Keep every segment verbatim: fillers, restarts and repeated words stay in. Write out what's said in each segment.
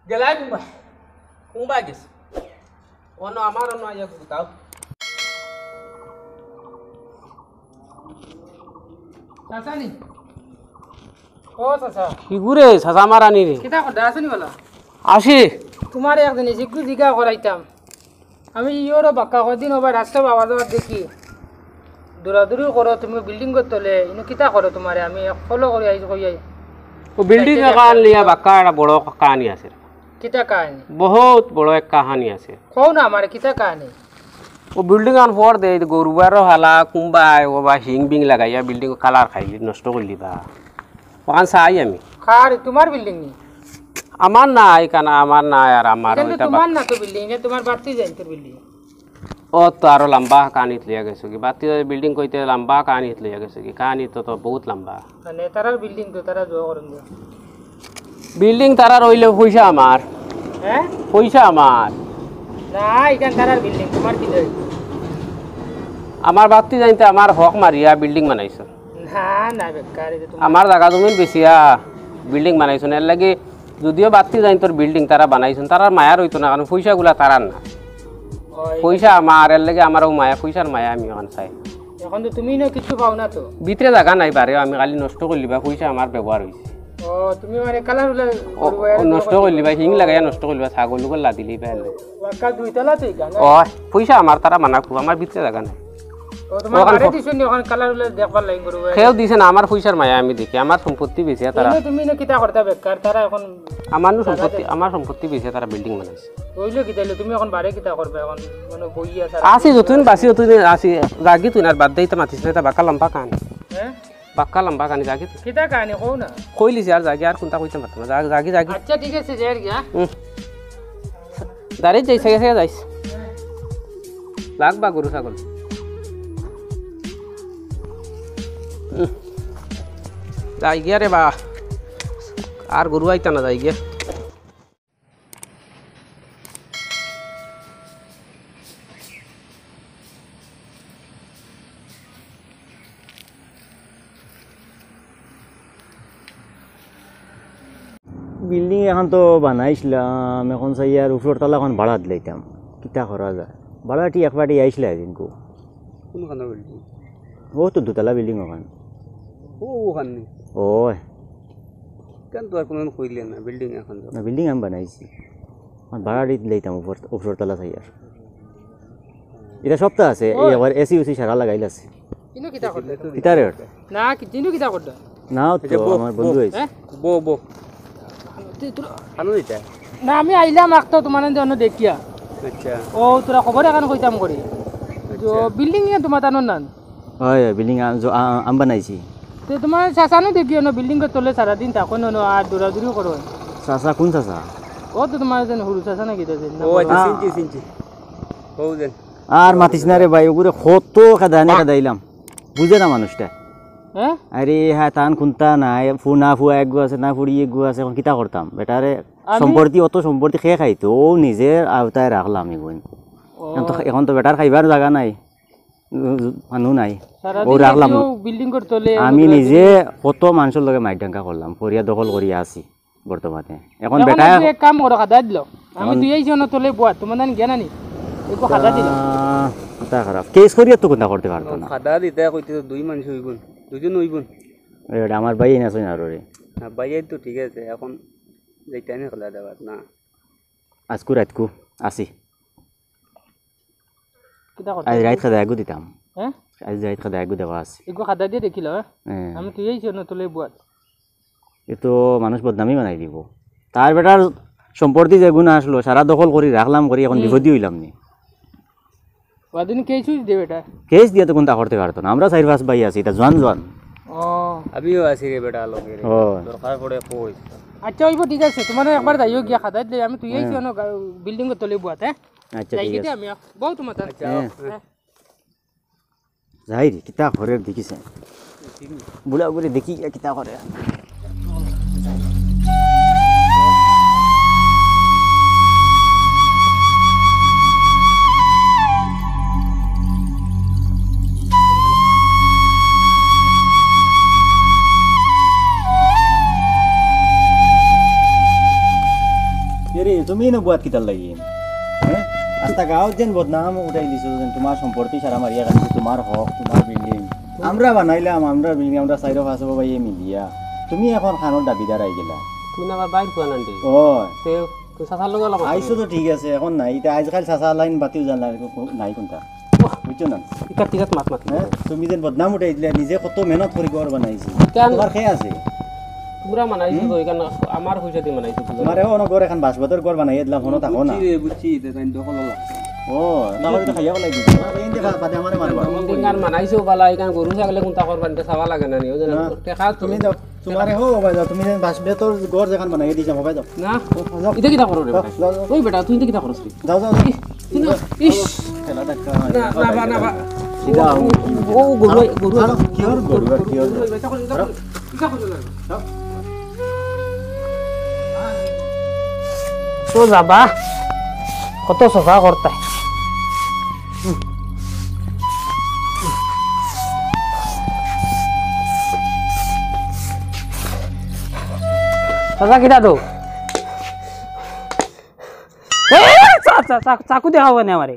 গেলাই কুনবা? কুনবা গেছে? অনো আমার অনো আইয়া গুতাও। চাচা নি? ও চাচা। কিগুরে চাচা মারানি রে? কিতা করতা আছো নি বালা? আছি। তুমারে এক জিনিস একটু জিগা করাইতাম। আমি ইয়োরও বাক্কা কয়দিন ওবায় রাস্তা বাবা যাওয়ার দেখি। দৌড়াদৌড়ি করো তুমি বিল্ডিং করতলে, ইনো কিতা করো তুমারে? আমি এক ফলো করি আইজ কই আই। ও বিল্ডিং এখান লিয়া বাক্কা একটা বড় কাহানি আছে। কিতা কাহানি? বহুত বড় এক কাহানি আছে। কও না আমারে, কিতা কাহানি? ও বিল্ডিং আন ফর দে, এই গরুবারও হালা, কুম্বায়, ও বা হিং বিং লাগাইয়া বিল্ডিং কালার খাইলি, নষ্ট করলি বা। ওখান চাই আমি। কার, তুমার বিল্ডিং নি? আমার না, এখানে আমার না, আর আমার এখান তো ওইটা তুমার বাক- না তো বিল্ডিং, এখান তুমার বাড়তি যাইন তোর বিল্ডিং। ও তো আরো লম্বা কাহানিত লইয়া গেছো কি? বাড়তি বিল্ডিং কইতে লম্বা কাহানিত লইয়া গেছো কি? কাহানি তো, তো বহুত লম্বা। মানে তারার বিল্ডিং তো তারা জোয়া করেন দে। বিল্ডিং তারার অইলে পয়সা আমার। হ্যাঁ? পয়সা আমার। না, এখান তারার বিল্ডিং, তুমার কি দই? আমার বাড়তি যাইতে আমার হক মারিয়া বিল্ডিং বানাইছো। না, না, বেকার, এই যে তুমার আমার জাগা জমিন বেচিয়া বিল্ডিং বানাইছইন, এর লাগি যদিও বাড়তি যাইন তোর বিল্ডিং তারা বানাইছইন, তারার মায়ার অইতো না, কারণ পয়সাগুলা তারার না। ওই পয়সা আমার, এর লাগি আমার ও মায়া, পয়সার মায়া আমি ওখান চাই। এখন তো তুমি না কিছু পাও না তো। ভিতরে জাগা নাই বারে, আমি খালি নষ্ট করলি বা পয়সা আমার ব্যবহার অইছে। ও, তুমি মানে কালার উলার ও, করবো, ও, এর নষ্ট করবো। করলি বা, হিং লাগাইয়া নষ্ট করলি বা, ছাগল উগল লাদিলি বা, এর লাগি। ওয়াক্কা দুই তলা তো এখান, না? ও, পয়সা আমার, তারা মানা করবো, আমার ভিতরে জাগা নাই। ও, তোমার ওখান বাড়ি ফ- দিছইন নি, ওখান কালার উলার দেখবার লাগি করবো। কেউ দিছে না, আমার পয়সার মায়া আমি দেখি, আমার সম্পত্তি বেচিয়া তারা। এমনি তুমি না কিতা করতা বেকার, তারা এখন আমার নু জাগা সম্পত্তি, দেখ- আমার সম্পত্তি বেচিয়া তারা বিল্ডিং বানাইছে। অইলো কিতা অইলো, তুমি এখন বাড়ি কিতা করবে এখন? মানে বই আছে আর আছি, যতদিন বাঁচি ততদিন আছি, জাগি তুই না, আর বাদ দে, ইতা মাতিস না, ইতা বাক্কা লম্বা কাহানি। হ্যাঁ? বাক্কা লম্বা কাহানি, জাগি তুই। কিতা কাহানি কও না? কইলিছি আর জাগি, আর কুনতা কইতাম পারতাম না, জাগি, জাগি, জাগি। আচ্ছা, ঠিক আছে, যাই আর কি, হ্যাঁ? হুম। দাঁড়িয়ে যাইস, আগে, আগে যাইস। লাগ বা গরু ছাগল। হুম। যাই গিয়া রে বা। আর গরু আইতা না, যাই গিয়া। বিল্ডিং এখন তো বানাইছিলাম, এখন চাই আর উপরর তলা এখন ভাড়া দিলাইতাম। কিতা করা যায়? ভাড়াটি এক পার্টি আইছিলা এদিনকু। কোনখানো বিল্ডিং? ও তো দুতলা বিল্ডিং ওখান। ও, ওখান নি? ওই। কেন তো আর কোনো কইলে না, বিল্ডিং এখন তো। না, বিল্ডিং আমি বানাইছি। এখন ভাড়াটি দিলাইতাম উপর, উপরর তলা চাই আর। এটা সপ্তাহ আছে, এই ওই। আবার এসি উসি সারা লাগাইল আছে। ইনো কিতা করলে? কিতা রে ওটা? না, কি, ইনো কিতা করলে? না, ও তো এই যে বউ, আমার বন্ধু বউ। হয়েছে। হ্যাঁ? বউ, বউ। তুই, তোরা খানো দিতা? না, আমি আইলাম আখতা তোমার অনো দেখিয়া। আচ্ছা। ও, তোরা খবর এখন কইতাম করি। আচ্ছা। তো বিল্ডিং নিয়ে তোমার তানোর নান? হয়, হয়, বিল্ডিং আম-, জ-, আ-, আম বানাইছি। তো তোমার চাচানো দেখিও না, বিল্ডিং তলে সারাদিন থাকো না, না, আর দৌড়াদৌড়ি করো। চাচা, কোন চাচা? ও তো তোমার যেন হুরু চাচা নাকি তো যেন, ও, আচ্ছা, না। চিনছি, চিনছি। ও যে। আর মাতিস না রে ভাই, ওগুরে কত খেদানি খেদাইলাম। বুঝে না মানুষটা। হ্যাঁ? আরে হ্যাঁ, তান কুন্তা নাই, ফু-, না ফুয়া এগু আছে, না ফুড়ি এগু আছে, এখন কিতা করতাম? বেটারে আমি সম্পত্তি, অত সম্পত্তি কে খাইতো? ও নিজের আওতায় রাখলাম এগুন। ও। এখন তো, এখন তো বেটার খাইবার জাগা নাই। উম, মানু নাই। সারাদিন ও রাখলাম। কেউ বিল্ডিং করতে হলে আমি নিজে কত মানুষর লগে মাইর ডাঙ্গা করলাম, ফরিয়া দখল করিয়া আছি বর্তমানে। এখন এখন বেটা একটু এক কাম করো, খাদা দিল। আমি এখন তুই এই জন্য তোলে বুয়া, তোমার জানি জ্ঞান আনি। একটু খাদা দিল। আহ, মাথা খারাপ। কেস করিয়া তো কুন্তা করতে পারতো না। খাদা দিতে কইতে তো দুই মানুষ হইবন, দুইজন হইবন। এ, ওটা আমার ভাই না শুনে আরো রে। না, ভাই তো ঠিক আছে, এখন যাইতে আমি খাদা দেওয়ার না। আজকু রাতকু আসি। কিতা করতে আজ হবে? রাইত খাদা এগু দিতাম। হ্যাঁ? আজ রাইত খাদা এগু দেওয়া আছে। এগু খাদা দিয়ে দেখিল, হ্যাঁ? হ্যাঁ। আমি তুই এই জন্য তোলে বুয়াত। এ তো মানুষ বদনামি বানাই দিব। তার বেটার সম্পত্তি যেগুন আসলো, সারা দখল করি রাখলাম করি, এখন হুম। বিপদী হইলাম নি। ওদিন কেস হইছে দে বেটা। কেস দিয়ে তো কুন্তা করতে পারতো না। আমরা চাইর পাঁচ ভাই আছি, এটা জোয়ান জোয়ান। ও। আমিও আছি রে বেটা, লগে রে। ও। দরকার পড়ে কই। আচ্ছা, হইব, ঠিক আছে। তোমার একবার যাইও গিয়া খাদা দিলে, আমি তুই এই হ্যাঁ। জন্য গা-, বিল্ডিং তলে বুয়াত, হ্যাঁ? আচ্ছা, যাই ঠিক কি আছে। আমি, বউ তোমার তার। আচ্ছা, হ্যাঁ। হ্যাঁ। যাই রে, কিতা করে দেখিস। বুড়া বুড়ি দেখি, কিতা করে। এই, তুমি ইনো বওয়াত কিতার লাগি? হ্যাঁ? আস্তা গাঁওত যেন বদনাম উঠাই দিছো, যেন তুমার সম্পত্তি সারা মারিয়া খাইছে, তুমার হক, তুমার বিল্ডিং। আমরা বানাইলাম, আমরা বিল্ডিং, আমরা চাইরো পাঁচো ভাইয়ে মিলিয়া। তুমি অখন খানোর দাবিদার আই গেলা। তুই না আমার বাইর ফুয়া নান্ডি। ও। তে, তুই চাচার লগে আলাপ আইছো তো ঠিক আছে, অখন নাই। ইতা আইজকাইল চাচা লাইন বাতিও জানা নাই কুনটা। বুঝছো না? ইতা ঠিক আছে, মাত মাত। হ্যাঁ? তুমি যেন বদনাম উঠাই দিলা, নিজে কত মেহনত করি ঘর বানাইছি। কেন? তুমার কে আছে? তুমরা বানাইছো তো, ইখান আমার পয়সা দি বানাইছো। তুমারে অনো ঘর এখান বাসবাদর ঘর বানাইয়া দিলাম, অনো থাকো না। বুঝছি রে, বুঝছি, তে তাইন দখল অলা। ও, তাহলে তো খাইয়া বলাই দিছি। এই যে বাদে আমারে মারবা। বিল্ডিং আর বানাইছো বালা, ইখান গরু ছাগলে কুনটা করবা, ইটা চাওয়া লাগে না নি, ও জানো? না। টেকা তুমি দাও, তুমারে হো, ভাই যাও, তুমি যেন বাসবাদর ঘর যেখান বানাইয়া দিছি, ভাই যাও। না, যাও। ইটা কিতা করো রে বেটা? যাও, যাও। ওই বেটা, তুই ইটা কিতা করস রে? যাও, যাও, যাও। ইস, তুই না, ইস। খেলা দেখা। না, না, বা, না, বা। সিধা আও। ও, ও, গরু, আরো, গরু। আরো, কিয়র গরু, আর কিয়র? গরু, গরু, গরু, গরু, গরু। তো যাবা, কত সফা করতা। চাচা, কিতা তো? এ, চা-, চা-, চা-, চাকু দেখাও কেনে আমারে?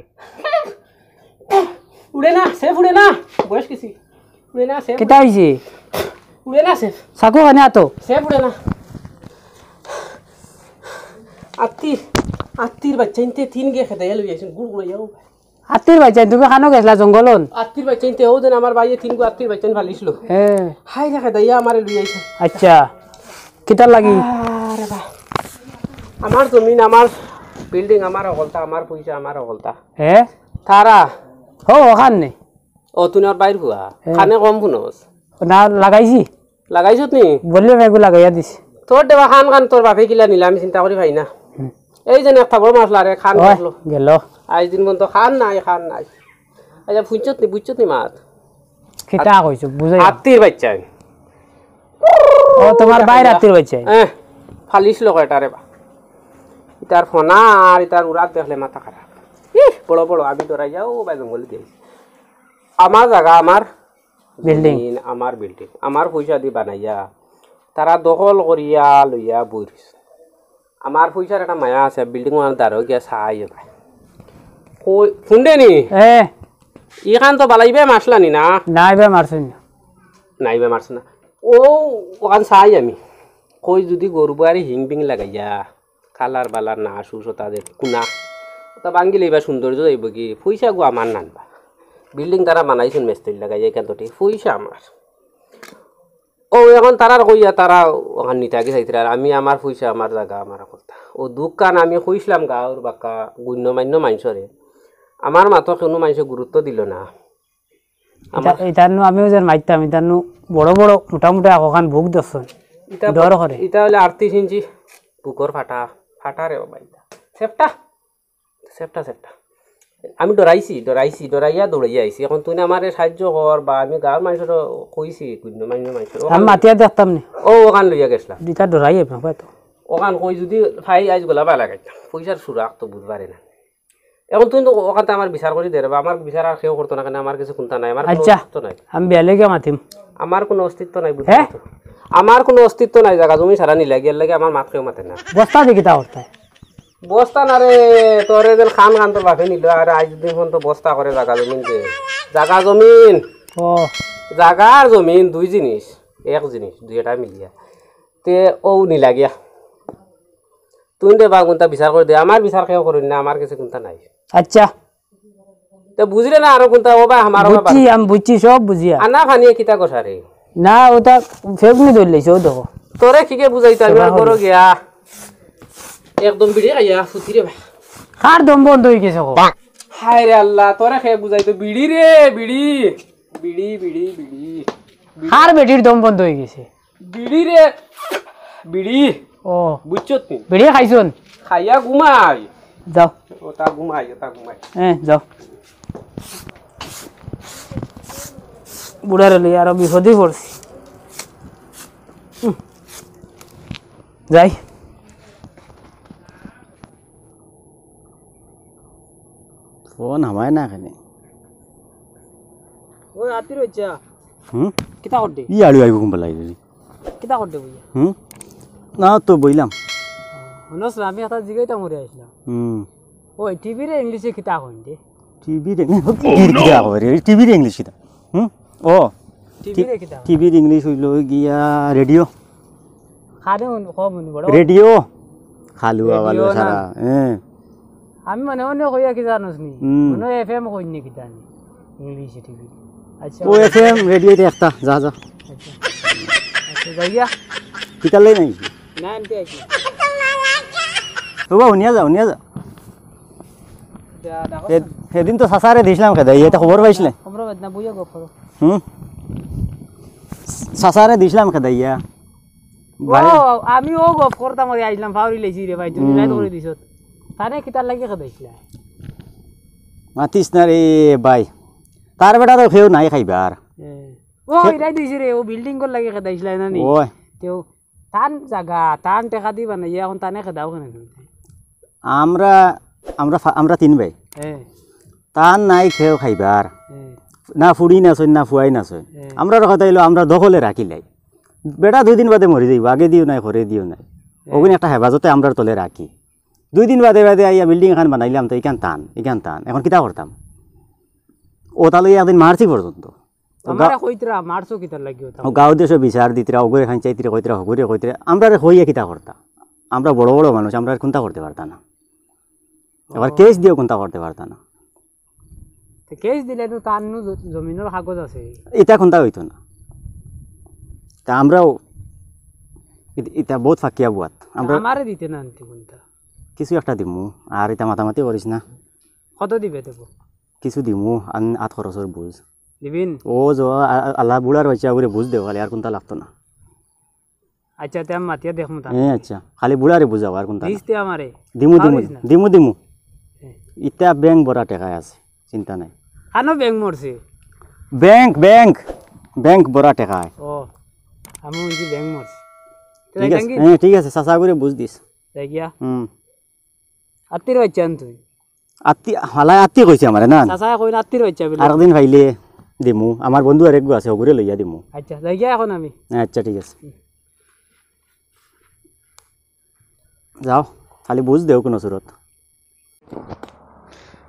উড়ে না, সেফ উড়ে না। বয়স গেছি। উড়ে না, সেফ। কিতা অইছে? উড়ে না, সেফ। চাকু কেনে আতো? সেফ উড়ে না। আত্তির, আত্তির বাইচ্চাইন্তে তিন গে খেদাইয়া লই আইছইন, গুড় গুড়াইয়া। আত্তির বাইচ্চাইন, তুমি কানো গেছলা জঙ্গলন? আত্তির বাইচ্চাইন্তে, ও যেন আমার ভাইয়ে তিন গু আত্তির বাইচ্চাইন ফালিছিল। হ্যাঁ। হায় রে, খেদাইয়া আমারে লই আইছে। আচ্ছা, কিতার লাগি? আরে বা। আমার জমিন, আমার বিল্ডিং, আমার হকলতা, আমার পয়সা, আমার হকলতা। হ্যাঁ? তারা। ও, অখান নি? ও, তুই না ওর বাইর ফুয়া। হ্যাঁ। কানে কম হুনস। না, লাগাইছি। লাগাইছত নি? বললে মেগু লাগাইয়া দিছি। তোর দেওয়া খান খান তোর বাপে কিলা নিলা, আমি চিন্তা করি পাই না। হুম। এই যে একটা বড় মাছ লারে, খান ওই, গেল। গেল। আইজ দিন পর্যন্ত খান নাই, খান নাই। আচ্ছা, ফুঞ্চত নি, বুঝছত নি মাত? কিতা কইছো, বুঝাই। আত্তির বাইচ্চাইন। ও, তুমার ভাইর আত্তির বাইচ্চাইন। এ, ফালিছিল কয়টা রে বা। ইতার ফনা আর ইতার উড়াত দেখলে মাথা খারাপ। ইহ, বড় বড়, আমি ডরাইয়া, ও ভাই জঙ্গলে দিয়াইছি। আমার জাগা, আমার বিল্ডিং। জমিন, আমার বিল্ডিং, আমার পয়সা দি বানাইয়া, তারা দখল করিয়া লইয়া বই রইছে। আমার পয়সার একটা মায়া আছে, বিল্ডিং ওনার দ্বারো গিয়া চাই ভাই। কই, ফুন্ডে নি? এ। ইখান তো বালাইবে মারছলা নি না? না, ইবে মারছইন না। না, ইবে মারছইন না। ও, ওখান চাই আমি। কই যদি গরু বাড়ি হিং বিং লাগাইয়া, কালার বালার না, সুস ওটা যে কুনা। ওটা ভাঙ্গিলে ইবা সৌন্দর্য যাইব কি? পয়সা গু আমার নানবা। বিল্ডিং তারা বানাইছইন মেস্ত্রি লাগাইয়া, ইখান তো ঠিক। পয়সা আমার। ও, এখন তারার কইয়া তারা ওখান নিতা কি চাইতরা, আর আমি আমার পয়সা, আমার জাগা, আমার কথা। ও দুঃখ কান আমি কইছলাম গাঁওর বাক্কা গণ্যমান্য মানষরে। আমার মাতো কুনু মানষে গুরুত্ব দিল না। ইতা-, আমার ইতার নু আমিও যেন মাইতাম, ইতার নু বড় বড় মোটা মোটা একখান বুক ধরছইন। ইতা ডর ব-, করে। ইতা অইলে আটত্রিশ ইঞ্চি বুকর ফাটা, ফাটা রে বাবা ইতা। সেপটা। সেপটা, সেপটা। আমি ডরাইছি, ডরাইছি, ডরাইয়া দৌড়াইয়া আইছি। এখন তুই না আমারে সাহায্য কর, বা আমি গাঁওর মানষরে কইছি, গণ্যমান্য মানষরে। আমি ওখান মাতিয়া দেখতাম নি। ও, ওখান লইয়া গেছলা। দুইটা ডরাই আপনার তো। ওখান কই যদি ফাই আইজ গলা বালা গাইতাম। পয়সার সুরাক তো বুঝবারে না। এখন তুই তো ওখান তো আমার বিচার করি দে রে বা, আমার বিচার আর কেউ করতো না, কেনে আমার কাছে কুন্তা নাই, আমার কোনো আচ্ছা, অস্তিত্ব নাই। আমি বেয়ালে গিয়া মাতিম। আমার কোনো অস্তিত্ব নাই, বুঝলি হ্যাঁ? তো? আমার কোনো অস্তিত্ব নাই, জাগা জমি সারা নিলা গিয়ার লাগি আমার মাত কেউ মাতে না। বস্তা দেখি তা করতে। বস্তা না রে, তোরে যেন খান খান তোর বাপে নিল, আর আইজ দিন পর্যন্ত বস্তা করে জাগা জমিন দে। জাগা জমিন। ও। জাগা আর জমিন দুই জিনিস, এক জিনিস, দুইটা মিলিয়া। তে ও নিলা গিয়া। তুই দে বা কুন্তা বিচার করি দে, আমার বিচার কেউ করইন না, আমার কাছে কুন্তা নাই। আচ্ছা। তে বুঝলে না আরো কুন্তা, ও বা আমার, ও বা বুঝছি, আমি বুঝছি, সব বুঝিয়া। আনা ফানিয়ে কিতা কথা রে? না, ওটা ফেউকনি ধরলেছে, ও দেখো। তোরে কিগে বুঝাইতো, আমি আর ঘরো গিয়া একদম বিড়ি খাইয়া ফুতি রে বা। কার দম বন্ধ হয়ে গেছে গো? হায় রে আল্লাহ, তোরে কে বুঝাইতো, বিড়ি রে, বিড়ি। বিড়ি, বিড়ি, বিড়ি। কার বেটির দম বন্ধ হয়ে গেছে? বিড়ি রে, বিড়ি। ও। বুঝছত নি? বিড়ি খাইছন? খাইয়া ঘুমাই। যাও। ওটা ঘুমাই, ওটা ঘুমাই। হ্যাঁ, যাও। বুড়ারে লই আরো বিপদে পড়ছি। হুম। যাই। ফোন হামায় না কেনে? ওই আতির বাচ্চা। হুম? কিতা করতে? ই আড়ু আইব কুম্বা লাগি। কিতা করতে বইয়া? হুম? না তো বইলাম। মনোজ, আমি একটা জিগাইতাম করি আইছলাম। হুম। ওই, টিভিরে ইংলিশে কিতা কইন রে? টিভির ইং-, টিভির কিতা কয় রে? টিভির ইংলিশ কিতা? হুম? ও, টিভিরে কিতা কয়? টিভির ইংলিশ অইলো গিয়া রেডিও। কানে হুন-, কম হুনি বড়। রেডিও। খালু রেডিও আওয়ালো না। সারা, হ্যাঁ। আমি মানে অন্য কইয়া কি জানোস নি? হুম। মনে হয় এফএম কইন নি কিতা নি? ইংলিশে টিভি। আচ্ছা। ও এফএম রেডিওতে একটা, যা, যা। আচ্ছা। আচ্ছা, যাইয়া। কিতার লাগি নাই? না, আনতে আইছি। ও বা, হুনিয়া যা, হুনিয়া যা। যা, দেখো। সে-, সেদিন তো চাচারে দিছিলাম খেদাই, এটা খবর পাইছিলে? খবর পাইছ না, বইয়া গপ করো। হুম? চাচারে দিছিলাম খেদাইয়া। ও, ভাই। আমি ও গপ করতাম, ওরে আইলাম, ফাউরি লেছি রে ভাই, তুমি হুম। রাইত করে দিছত। তারে কিতার লাগি খেদাইছিলা? মাতিস না রে ভাই। তার বেটা তো কেউ নাই খাইবার। এ। ও, সে- এটাই দিছি রে, ও বিল্ডিং কর লাগি খেদাইছিলা না নি? ওই। তেও তান জাগা, তান টেকা দি বানাইয়া, এখন তানে খেদাও কেনে তুমি? আমরা, আমরা ফা-, আমরা তিন ভাই। এ। তান নাই কেউ খাইবার। এ। না ফুড়ি না সইন, না ফুয়াই না সইন। এ। আমরার কথা অইলো, আমরা দখলে রাখিলাই। বেটা দুই দিন বাদে মরি যাইবো, আগে দিও নাই, ঘরে দিও নাই। এ। ওগুন একটা হেফাজতে আমরার তলে রাখি। দুই দিন বাদে বাদে আইয়া বিল্ডিং এখান বানাইলাম, তো ইখান তান, ইখান তান। এখন কিতা করতাম? ও তাহলে একদিন মারছি পর্যন্ত। ও গা-, আমারে কইতরা, মারছো কিতার লাগি ওটা? ও গাঁও দেশে বিচার দিতরা, ওগুরে খান চাইতরা, কইতরা, হগুরে কইতরা। আমরারে কইয়া কিতা করতা? আমরা বড় বড় মানুষ, আমরা কুন্তা করতে পারতা না। আবার ও। কেস দিয়েও কুন্তা করতে পারতা না। তো কেস দিলে তো তার নু জ-, জমিনর কাগজ আছে। ইটা কুন্তা অইতো না। তা আমরাও ইত-, ইটা বহুত ফাকিয়া বুয়াত। আমরা আমারে দিতে না আনতে কুন্তা? কিছু একটা দিমু, আর ইটা মাতামাতি করিস না। কত দিবে দেবো? কিছু দিমু, আন-, আত খরচর বুঝ। দিবিন? ও জ-, আ-, আ-, আল্লাহ বুড়ার বাচ্চা করে বুঝ দেও, খালি আর কুন্তা লাগতো না। আচ্ছা, তে আমি মাতিয়া দেখমু তা। এ, আচ্ছা। খালি বুড়ারে বুঝাও, আর কুন্তা না। দিস তে আমারে। দিমু, দিমু, পারিস না। দিমু, দিমু। এ। ইতা ব্যাংক ভরা টেকায় আছে, চিন্তা নাই। কানো ব্যাংক মরছে? ব্যাংক, ব্যাংক, ব্যাংক ভরা টেকায়। ও, আমি বুঝছি ব্যাংক মরছে। তে ঠিক আছে, যাইতাম কি? হ্যাঁ, ঠিক আছে, চাচা করে বুঝ দিস। যাই গিয়া? হুম। আত্তির বাচ্চা আন তুই। আত্তি, হালায় আত্তি কইছে আমারে, না? চাচায় কইন আত্তির বাচ্চা বলে। আরেকদিন পাইলে দিমু। আমার বন্ধু আরেকগু আছে, ওগুরে লইয়া দিমু। আচ্ছা, যাই গিয়া এখন আমি। আচ্ছা, ঠিক আছে। যাও, খালি বুঝ দেও কুনু সুরত।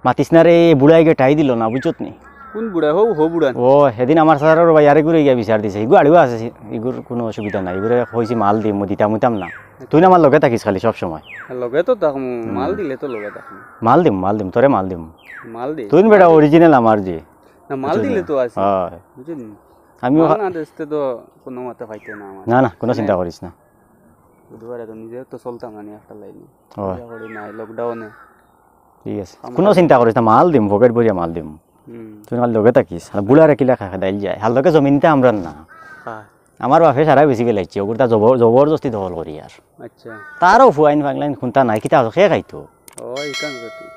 মাতিস না রে, বুড়ায় গিয়া টাই দিল না, বুঝছত নি? কোন বুড়া? হো, হো বুড়া। ও, সেদিন আমার চাচার ভাই আরেকগুরে গিয়া বিচার দিছে। ইগু আড়ুয়া আছে, ইগুর কুনু অসুবিধা নাই। ইগুরে কইছি মাল দিমু, দিতাম দিতাম না। তুই না আমার লগে থাকিস খালি সব সময়। লগে তো থাকমু, হুম। মাল দিলে তো লগে থাকমু। মাল দিমু, মাল দিমু, তোরে মাল দিমু। মাল দে। তুই বেটা মাল দে। Original আমার যে। না, মাল বুঝলি দিলে না? তো আছে। হয়। বুঝলি? আমিও মাল ভা- না দিতে তো কোনো মতে পাইতে না আমার। না, না, কোনো মানে চিন্তা করিস না। বুঝতে পারে তো, নিজে তো চলতাম না নি একটা লাইনে। হয়। পয়সা কড়ি নাই, lockdown-এ। ঠিক আছে। কাম কোনো কাজ চিন্তা নাই। করিস না, মাল দিমু, পকেট ভরিয়া মাল দিমু। হুম। তুই খালি লগে থাকিস। আর বুড়ারে কিলা খায়, খেদাইল যায়। হার লগে জমিনটা আমরার না। হ্যাঁ। আমার বাপে সারা বেশি বেলাইছে, ওগুলো তা জবর-, জবরদস্তি দখল করি আর। আচ্ছা। তারও ফুয়াইন ফাগলাইন খুনতা নাই, কিতা আছে, খেয়ে খাইতো। ও, এই কাম করতো।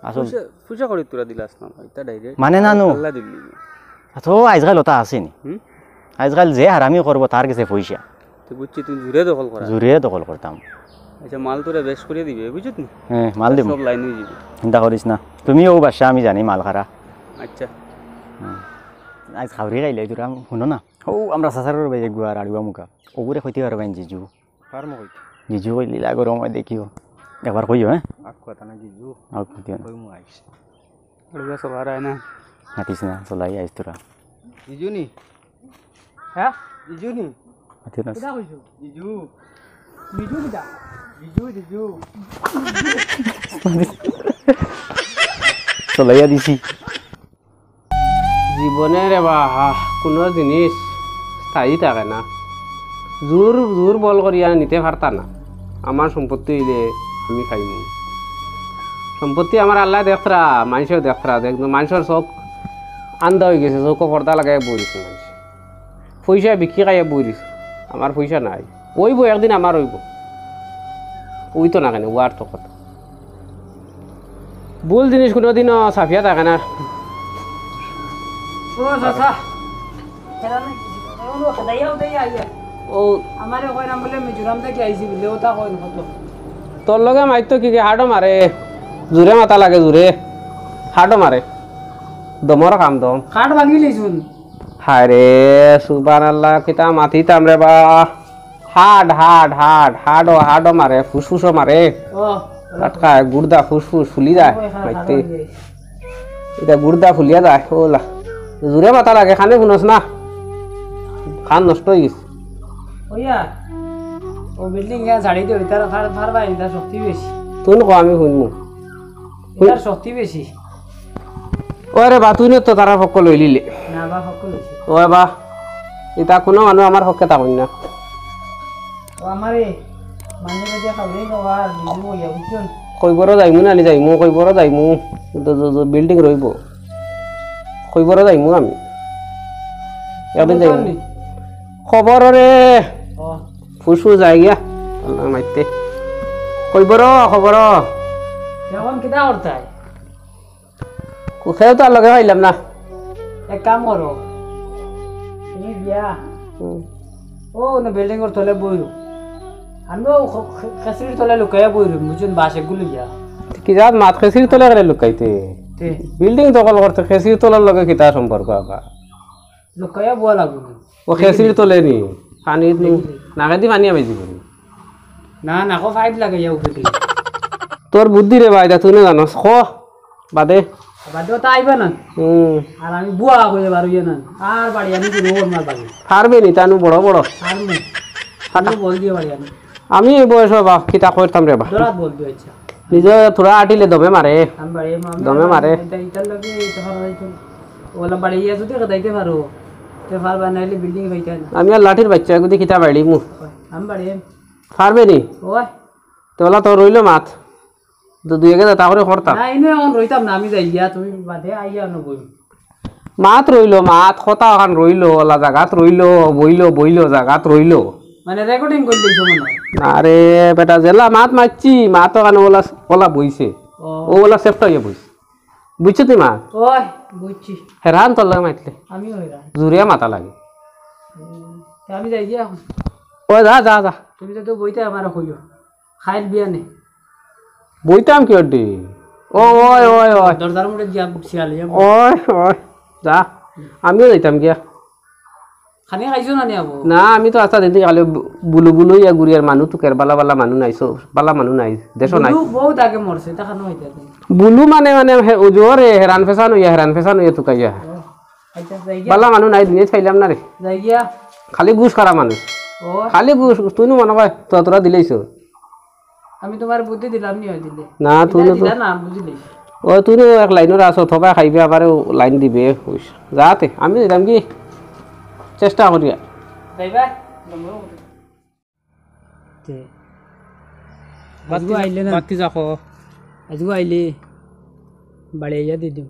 আসল পয়সা, পয়সা কড়ি তোরা দিলাস না, এটা direct মানে না নু। আল্লাহ দিল্লি। তো আজকাল ওটা আসেনি। হুম? আজকাল যে হারামি করবো, তার গেছে পয়সা। তো বুঝছি, তুমি জুরে দখল করা। জুরে দখল করতাম। আচ্ছা, মাল তোরা বেশ করে দিবে, বুঝছত নি? হ্যাঁ, মাল দিমু। সব লাইন হয়ে যাবে। চিন্তা করিস না। তুমিও বাদশা, আমি জানি মাল খারা। আচ্ছা। হুম। আজ খাওরি খাইলে তোরা, শুনো না। ও, আমরা চাচার ভাই এগুয়ার আড়ুয়া মুখা। ওগুরে কইতে পারবেন জিজু। কার মুখ হইতো? জিজু কইলিলা গরম হয় দেখিও। একবার কইও, হ্যাঁ? আগ কথা না জিজু। আগ কথা না। কই মুখ আইস। আড়ুয়া সবার আয় না। মাতিস না, চলাই আইস তোরা। জিজু নি? হ্যাঁ? জিজু নি? মাতিও না। কিতা কইছো? জিজু। জিজু কিতা? জিজু, জিজু। চলাইয়া দিছি। জীবনে রে বা, কোনো জিনিস স্থায়ী থাকে না। জোর, জোর বল করিয়া নিতে পারতা না। আমার সম্পত্তি হইলে আমি খাইমু। সম্পত্তি আমার আল্লাহ দেখরা, মানুষেও দেখরা, দেখতো মানুষের চোখ আন্ধা হয়ে গেছে, চোখে পর্দা লাগাই বই রয়েছে মানুষ। পয়সা বিক্রি খাইয়া বই রয়েছে, আমার পয়সা নাই। ওইব একদিন আমার ওইব, ওই তো না কেন, ওয়ার তো কথা। ভুল জিনিস কোনোদিনও ছাপিয়া থাকে না। ও চাচা, ও আমারে কইরাম বলে মিজোরাম থাকি আইছি বলে, ওটা কইন কত? তোর লগে মাইর তো কি কি হাডো মারে, জুরে মাথা লাগে জুরে, হাডো মারে, দমর কাম দম। কাঠ ভাঙি লিছুন। হায় রে, সুবহানাল্লাহ, কিতা মাতিতাম রে বা। হার্ট, হার্ট, হার্ট, হার্টও, হার্টও মারে, ফুসফুসও মারে। ও, টাটকা গুর্দা, ফুসফুস ফুলি যায়, ও, এখানে মাইতে। হার্টও মারে। ইটা গুর্দা ফুলিয়া যায়, ওলা। জুরে মাতা লাগে, কানে হুনস না। কান নষ্ট অই গেছে। ওইয়া, ও বিল্ডিং ইয়া ছাড়ি দে, ইতার ফার, ফার ভাই, ইতার শক্তি বেশি। তুই কো আমি হুনমু। ইতার শক্তি বেশি। ওরে বা, তুই না তো তারার পক্ষ লইলিলে। না বা, পক্ষ লইছি। ওরে বা, ইতা কুনু মানুষ আমার পক্ষে থাকইন না। ও আমারে, মানে, যে খাওয়াই খাওয়া, আর বিজু হইয়া, বুঝছইন? কইবরও যাইমু না নি যাইমু, কইবরও যাইমু। তো, তো, তো বিল্ডিং রইবো। কইবরও যাইমু আমি। একদিন খবর যাইমু। নি? খবর রে। ও। ফুসু যাই গিয়া। আল্লাহ মাইতে। কইবরও, খবরও। এখন কিতা করতায়? কোথাও তো আর লগে পাইলাম না। এক কাম করো, তুমি গিয়া, হুম। ও, না, বিল্ডিং এর তলে বইরো। আমিও খ-, খ-, খেসরির তলে লুকাইয়া বইরো, বুঝছইন, বাঁশ এগুলো গিয়া। কি জাত মাত, খেসরির তলে করে লুকাইতে? তে। বিল্ডিং দখল করতে খেসরির তলার লগে কিতা সম্পর্ক আবার? লুকাইয়া বওয়া লাগবো না। ও খেসরির তলে নি? পানি নু, দেখি। নাকেদি পানি আমি দিব নি। না, না, কো পাইপ লাগাইয়া উপরে দি। তোর বুদ্ধি রে ভাই, ইটা তুই না জানস, ক, বাদে। বাদে তো আইবা না। হুম। আর আমি বুয়া কইয়া বার অইয়া না। আর বাড়ি আমি দিব ওর মার বাড়ি। পারবে নি, তানু বড় বড়। পারমু। ফাটা। আমি বল দিয়া বাড়ি আমি। আমি এই বয়স বা, কিতা করতাম রে বা। দরাত বল দিয়া, আচ্ছা। নিজে থুড়া আটিলে দমে মারে। আমি বাড়ি আমি, আমি দমে মারে। এটা, ইটার লগে, এটা ভালো লাগতো। ওলা বাড়ি ইয়া যদি খেদাইতে পারো, তে পারবা, নাইলে বিল্ডিং পাইতে না। আমি আর লাঠির বাচ্চা, এগুদি কিতা বাড়ি মু। আমি বাড়ি আমি। পারবে নি? ওই। তোলা তো রইল মাত। তো দুই একে তা করে করতাম। না, এনে অন রইতাম না, আমি যাই গিয়া, তুমি বাদে আইয়া অন বই। মাত রইল, মাত, কথা অখান রইল, ওলা জাগাত রইল, বইল, বইল, জাগাত রইল। মানে রেকর্ডিং করে দিছো মনে হয়। না রে বেটা, যেলা মাত মারছি, মাত অখান ওলা, ওলা বইছে। ও। ও ওলা সেফটা হইয়া বইছে। বুঝছো তুই মা? ওই, বুঝছি। হেরান তোর লগে মাতলে। আমিও হেরান। জুরিয়া মাতা লাগে। হুম, তে আমি যাই গিয়া এখন। ওই যা, যা, যা। তুমি তো বইতে আমার কইও। খাইল বিয়ানে। বইতাম কি ওটি? ও, ওই, ওই, ওই। দরজার মুখে গিয়া শিয়াল ইয়া। ওই, ওই। যা। আমিও যাইতাম গিয়া। খানি খাইছো না নি আবু? না, আমি তো আস্তা দিন খালি বু-, বুলু বুলু ইয়া গুরিয়ার মানু তুকের বালা বালা মানু নাই, সব বালা মানু নাই, দেশও নাই। বুলু বহুত আগে মরছে, তা খানো হইতে আছে। বুলু মানে, মানে, হে, ও জোরে হেরান ফেসান হইয়া, হেরান ফেসান হইয়া তুকাইয়া। ও, আচ্ছা, যাই গিয়া। বালা মানু নাই, দুনিয়াত পাইলাম না রে। যাই গিয়া। খালি ঘুষ খারা মানুষ। ও। খালি ঘুষ, ঘুষ, তুই নু মনে কয়, তো তোরা দিলেইছ। আমি তোমার বুদ্ধি দিলাম নি হয় দিলে। না, তুই ইটা না তো দিলা না, বুঝলি? ও, তুই তো এক লাইনর আছো, থবা খাইবে, আবার লাইন দিবে, বুঝ। যাতে, আমি দিলাম কি? চেষ্টা করিয়া। যাইবা? তে, বাতি আজগু যা-, আইলে না? বাতি যাকো। আজগু আইলে, বাড়ি আইয়া দি দিম।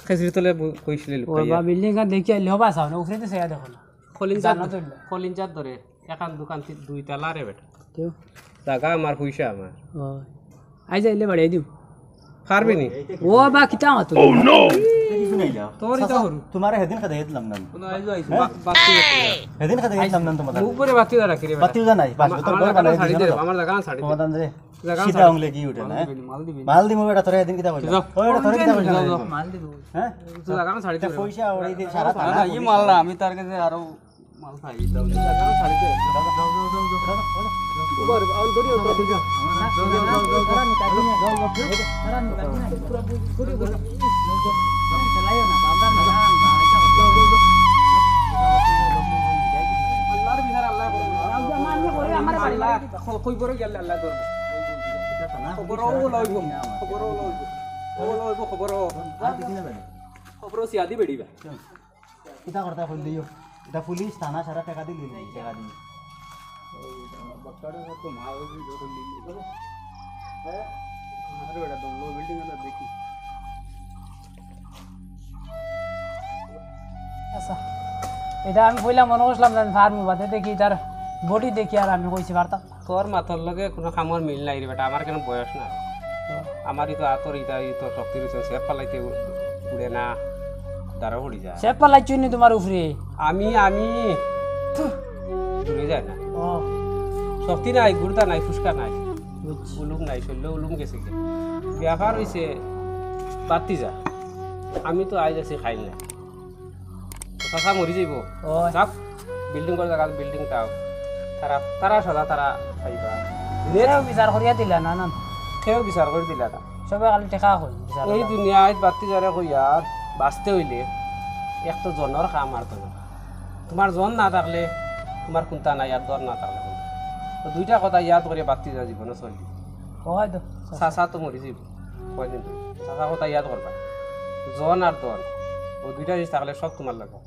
খেসরি তলে বু-, কইছিলে ও লুকাইয়া। বা বিল্ডিং খান দেখি আইলে, হবা চাও না, উপরে তো সেয়া দেখো না। কলিঞ্জার জানো তো ধরে, না। কলিঞ্জার ধরে। এখান দোকান তি-, দুই তালা রে বেটা। কেউ? জাগা আমার, পয়সা আমার। ও। আই যাইলে বাড়িয়ে দিম। পারবি নি? ও বা কিতা মাতো? Oh no! তোর ইতা হরু। তোমারে হেদিন খেদে গেছিলাম না। কোনো আইজো আইজো। হ্যাঁ? বা-, বাতি আছে। হেদিন খেদে গেছিলাম না তোমার। মুখ ভরে বাতি ধরা রাখি রে বেটা। বাতি উজা নাই। পাঁচ আমার, বোতল আমার করে জাগা বানাই ছাড়ি দিও দে রে, না। আমার জাগা ছাড়ি দে। সমাধান রে। জাগা সিধা ছাড়ি আঙুলে দে। কি উঠে মাল না? দিবি নি, মাল দিবি নি। মাল দিমু বেটা, তোরে হেদিন কিতা কইছিলাম? যাও। ওই বেটা, তোরে কিতা কইছিলাম? যাও, যাও, মাল দিবি। হ্যাঁ? তো জাগা ছাড়ি দে রে। পয়সা ওই যে সারা জাগা থানা ছাড়ি দে, পুলিশ মাল না, আমি তার কাছে আরো মাল খাই, দাও, দাও, দাও, দাও, দাও। ওবার, আউন ধরি, আউন ধরি। আল্লাহর বিচার আল্লাহ করবো। আল্লাহ, খ-, কই বড় গেলে আল্লাহ ধরবো। খবর ও লইব, খবর ও লইব। ও লইব, খবর ও। খবর ও সিয়াদি বেড়িবা। কিতা করতা কইল দিও? এটা পুলিশ, থানা সারা টাকা দিলি, টাকা দিলি। আচ্ছা, এটা আমি কইলাম মনে করছিলাম যে আমি ফার্মু বাদে দেখি তার বডি দেখি আর আমি কইছি পারতাম। তোর মাথার লগে কোনো কামর মিল নাই রে বেটা, আমার কেন বয়স না। হুম। আমারই তো আতর ইটা, ই তো শক্তি রয়েছে, সেপ ফালাইতে উ-, উড়ে না, দাঁড়া পড়ি যায়। সেপ ফালাইছুন নি তোমার উপরে? আমি, আমি, দূরে যায় না। ও। শক্তি নাই, গুর্দা নাই, ফুসকা নাই। বুঝছি। উলুম নাই, শরীরে উলুম গেছে কি। ব্যাপার হইছে, বাতি যা। আমি তো আইজ আছি খাইল না। চাচা মরি যাইব। ওই। যাক, বিল্ডিং করে জায়গা, বিল্ডিং তাও। তারা, তারা সাজা তারা পাইবা। দুনিয়াত কেউ বিচার করিয়া দিলা না, না। কেউ বিচার করি দিলা না। সবে খালি টেকা কই বিচার এই করা। দুনিয়াত বাত্তি যারে কইয়ার বাঁচতে অইলে এক তো জনর কাম আর তো। তুমার জন না থাকলে তুমার কুন্তা নাই, আর দন না থাকলে কুন্তা। তো দুইটা কথা ইয়াদ করিয়া বাত্তি যা জীবনে চলি। কওয়াই তো। চাচা তো মরি যাইব কয়দিন ধরে। চাচা কথা ইয়াদ করবা। জন আর দন, ও দুইটা জিনিস থাকলে সব তুমার লগে।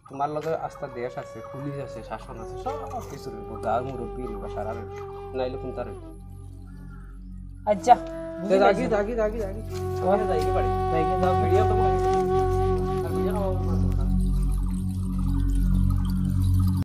তুমার লগে আস্তা দেশ আছে, পুলিশ আছে, শাসন আছে, সব কিছু রইব। গাঁর মুরব্বি রইব, সারা রইব। নাইলে কুন্তা রইব। আচ্ছা, তে বুঝি যাগি, পাইছি। যাগি, যাগি, যাগি। যাইগি বাড়ি। যাইগি, যাও। ভিডিও তো